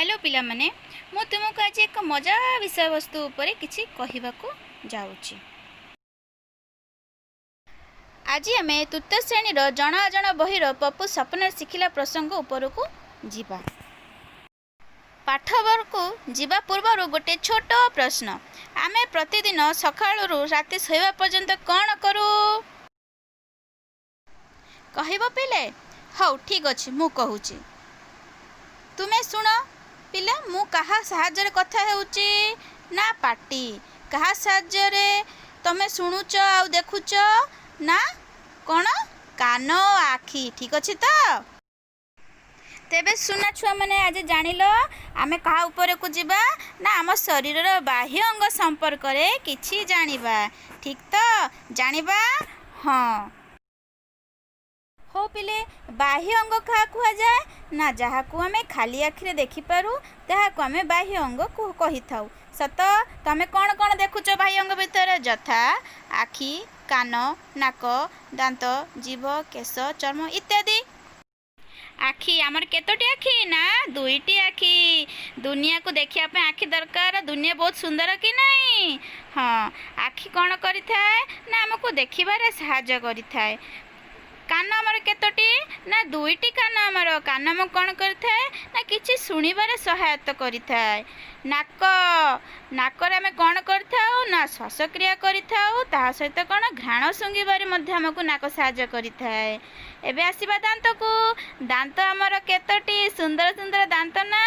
Hello ପିଲାମାନେ, ମୁଁ ତୁମକୁ ଆଜି ଏକ ମଜା ବିଷୟବସ୍ତୁ ଉପରେ କିଛି କହିବାକୁ ଯାଉଛି। ଆଜି ଆମେ ତୃତୀୟ ଶ୍ରେଣୀର ଜଣା ଅଜଣା ବହିର ପପୁ ସପନରେ ଶିଖିଲା ପ୍ରସଙ୍ଗ ଉପରକୁ ଯିବା। ପାଠବରକୁ ଯିବା ପୂର୍ବରୁ ଗୋଟେ ଛୋଟ ପ୍ରଶ୍ନ। ଆମେ ପ୍ରତିଦିନ ସକାଳରୁ ରାତି ଶୋଇବା ପର୍ଯ୍ୟନ୍ତ କ'ଣ କରୁ, କହିବ ପିଲେ? ହଉ, ଠିକ୍ ଅଛି, ମୁଁ କହୁଛି, ତୁମେ ଶୁଣ ପିଲା। ମୁଁ କାହା ସାହାଯ୍ୟରେ କଥା ହେଉଛି ନା ପାଟି। କାହା ସାହାଯ୍ୟରେ ତମେ ଶୁଣୁଛ ଆଉ ଦେଖୁଛ ନା କ'ଣ? କାନ, ଆଖି। ଠିକ୍ ଅଛି ତ? ତେବେ ସୁନା ଛୁଆମାନେ, ଆଜି ଜାଣିଲ ଆମେ କାହା ଉପରକୁ ଯିବା ନା ଆମ ଶରୀରର ବାହ୍ୟ ଅଙ୍ଗ ସମ୍ପର୍କରେ କିଛି ଜାଣିବା। ଠିକ୍ ତ? ଜାଣିବା? ହଁ। ହଉ ପିଲେ, ବାହ୍ୟ ଅଙ୍ଗ କାହା କୁହାଯାଏ ନା ଯାହାକୁ ଆମେ ଖାଲି ଆଖିରେ ଦେଖିପାରୁ, ତାହାକୁ ଆମେ ବାହ୍ୟ ଅଙ୍ଗ କହିଥାଉ। ସତ? ତମେ କ'ଣ କ'ଣ ଦେଖୁଛ ବାହ୍ୟ ଅଙ୍ଗ ଭିତରେ? ଯଥା ଆଖି, କାନ, ନାକ, ଦାନ୍ତ, ଜିଭ, କେଶ, ଚର୍ମ ଇତ୍ୟାଦି। ଆଖି, ଆମର କେତୋଟି ଆଖି ନା ଦୁଇଟି ଆଖି। ଦୁନିଆକୁ ଦେଖିବା ପାଇଁ ଆଖି ଦରକାର। ଦୁନିଆ ବହୁତ ସୁନ୍ଦର କି ନାହିଁ? ହଁ। ଆଖି କ'ଣ କରିଥାଏ ନା ଆମକୁ ଦେଖିବାରେ ସାହାଯ୍ୟ କରିଥାଏ। କାନ ଆମର କେତୋଟି ନା ଦୁଇଟି କାନ ଆମର। କାନ ଆମକୁ କ'ଣ କରିଥାଏ ନା କିଛି ଶୁଣିବାରେ ସହାୟତା କରିଥାଏ। ନାକ, ନାକରେ ଆମେ କ'ଣ କରିଥାଉ ନା ଶ୍ୱାସକ୍ରିୟା କରିଥାଉ। ତାହା ସହିତ କ'ଣ ଘ୍ରାଣ ଶୁଙ୍ଘିବାରେ ମଧ୍ୟ ଆମକୁ ନାକ ସାହାଯ୍ୟ କରିଥାଏ। ଏବେ ଆସିବା ଦାନ୍ତକୁ। ଦାନ୍ତ ଆମର କେତୋଟି? ସୁନ୍ଦର ସୁନ୍ଦର ଦାନ୍ତ ନା?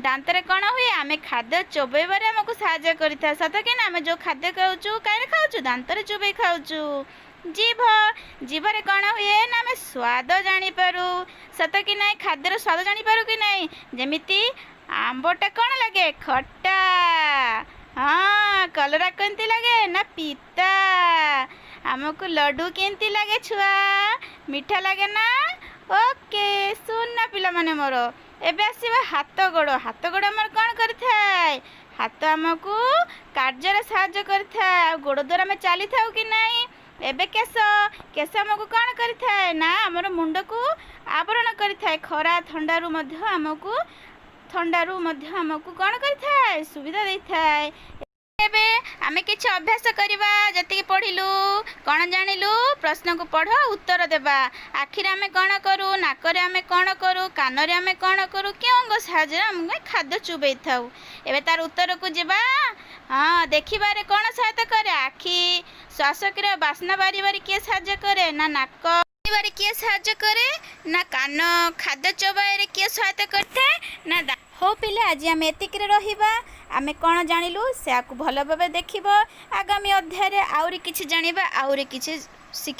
ଦାନ୍ତରେ କ'ଣ ହୁଏ? ଆମେ ଖାଦ୍ୟ ଚୋବେଇବାରେ ଆମକୁ ସାହାଯ୍ୟ କରିଥାଏ। ସତ କି ନା? ଆମେ ଯେଉଁ ଖାଦ୍ୟ ଖାଉଛୁ, କାହିଁରେ ଖାଉଛୁ? ଦାନ୍ତରେ ଚୋବେଇ ଖାଉଛୁ। ଜିଭ, ଜିଭରେ କ'ଣ ହୁଏ ନା ଆମେ ସ୍ୱାଦ ଜାଣିପାରୁ। ସତ କି ନାହିଁ? ଖାଦ୍ୟର ସ୍ୱାଦ ଜାଣିପାରୁ କି ନାହିଁ? ଯେମିତି ଆମ୍ବଟା କ'ଣ ଲାଗେ? ଖଟା। ହଁ। କଲରା କେମିତି ଲାଗେ ନା ପିତା। ଆମକୁ ଲଡ଼ୁ କେମିତି ଲାଗେ ଛୁଆ? ମିଠା ଲାଗେ ନା? ଓକେ, ଶୁଣ ପିଲାମାନେ ମୋର, ଏବେ ଆସିବା ହାତ ଗୋଡ଼। ହାତ ଗୋଡ଼ ଆମର କ'ଣ କରିଥାଏ? ହାତ ଆମକୁ କାର୍ଯ୍ୟରେ ସାହାଯ୍ୟ କରିଥାଏ ଆଉ ଗୋଡ଼ ଦ୍ୱାରା ଆମେ ଚାଲିଥାଉ କି ନାହିଁ? ଏବେ କେଶ। କେଶ ଆମକୁ କ'ଣ କରିଥାଏ ନା ଆମର ମୁଣ୍ଡକୁ ଆବରଣ କରିଥାଏ। ଖରା ଥଣ୍ଡାରୁ ମଧ୍ୟ ଆମକୁ କ'ଣ କରିଥାଏ? ସୁବିଧା ଦେଇଥାଏ। ଏବେ ଆମେ କିଛି ଅଭ୍ୟାସ କରିବା। ଯେତିକି ପଢ଼ିଲୁ, କ'ଣ ଜାଣିଲୁ, ପ୍ରଶ୍ନକୁ ପଢ଼, ଉତ୍ତର ଦେବା। ଆଖିରେ ଆମେ କ'ଣ କରୁ? ନାକରେ ଆମେ କ'ଣ କରୁ? କାନରେ ଆମେ କ'ଣ କରୁ? କେଉଁ ଅଙ୍ଗ ସାହାଯ୍ୟରେ ଆମେ ଖାଦ୍ୟ ଚୋବେଇଥାଉ? ଏବେ ତାର ଉତ୍ତରକୁ ଯିବା। ହଁ, ଦେଖିବାରେ କ'ଣ ସହାୟତା କରେ? ଆଖି। ଶ୍ୱାସକ୍ରିୟା, ବାସ୍ନା ବାରିବାରେ କିଏ ସାହାଯ୍ୟ କରେ ନା ନାକ। ଶୁଣିବାରେ କିଏ ସାହାଯ୍ୟ କରେ ନା କାନ। ଖାଦ୍ୟ ଚୋବାଇରେ କିଏ ସହାୟତା କରିଥାଏ ନା। ହଉ ପିଲେ, ଆଜି ଆମେ ଏତିକିରେ ରହିବା। ଆମେ କ'ଣ ଜାଣିଲୁ, ସେୟାକୁ ଭଲ ଭାବେ ଦେଖିବ। ଆଗାମୀ ଅଧ୍ୟାୟରେ ଆହୁରି କିଛି ଜାଣିବା, ଆହୁରି କିଛି ଶିଖିବା।